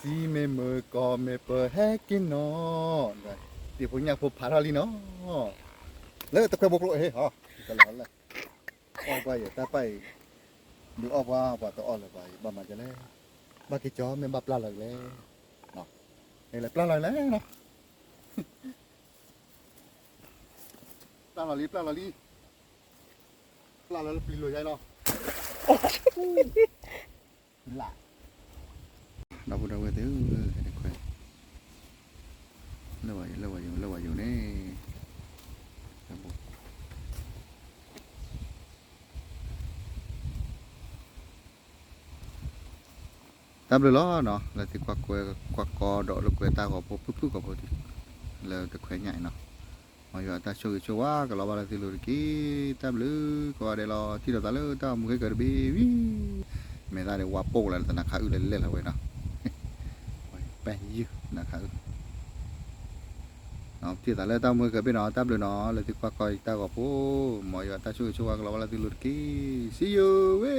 စံမ့ၢ်မုာ်ကီၢ်မ့ၢ်ပၢၤဟဲက့ၤနီၤ, တံၤဖိညၣ်ဖိဖးထီၣ်လံနီၤ, လၢတခွဲဘိကျိဟ့ၣ်ဟီ, အီၣ်ပှၤယတၢ်ပာ်အံၤ, ဒုးအီၣ်ပှၤ ပှၤတအီၣ်လၢၤပှၤအံၤ ဘၣ်မၤဒ်လဲၣ်, ဘၣ်က့ၤကၠီမ့ၢ်ဘၣ်ပျၢ်လီၤကလဲၣ်, လဲၤပျၢ်လီၤလဲၣ်နီၤ, ပျၢ်လီၤလံ ပျၢ်လီၤလံ, ပျၢ်လီၤလၢပျံၤလိာ်ယါနီၤ ဒီပုၢ်ဒီဝဲၢ်သ့ၣ်ဧၢ, တခွဲ, လၢဝဲယိၤ လၢဝဲယိၤ လၢဝဲယိၤန့ၣ်, တၢ်ဘျုးလီၤနီၤ လၢသုကွၢ်ကွဲ ကွၢ်ကီဒီးလိာ်ကွဲတၢ်ဂီၤဖိဖုၣ်ဖုၣ်ဂီၤဖိ လၢတခွဲညါအံၤနီၤ, မ်ယွၤအတၢ်ဆိၣ်ဂ့ၤဆိၣ်ဝါကလီၤဘၣ်လၢသုလိၤတက့ၢ်, တၢ်ဘျုးကိးဂၤဒဲးလီၤ, ထံၣ်လိာ်သးလၢတၢ်ဂီၤမူခဲကၢတဘ့ၣ်ဝံၤ, မဲာ်သၣ်ဒီးဝါပိၢ်လၢတနၤခးအုၣ်လဲၤလဲၣ်လီၤဝဲနီၤ, ပယုၢ်နၤခးအုၣ် ထံၣ်လိာ်သးလၢတၢ်ဂီၤမူခဲကၢဘ့ၣ်နီၤ, တၢ်ဘျုးနီၤ လၢသုကွၢ်ကီတၢ်ဂီၤဖိ, မ်ယွၤအတၢ်ဆိၣ်ဂ့ၤဆိၣ်ဝါကလီၤဘၣ်လၢသုလိၤတက့ၢ်, see you ဝဲ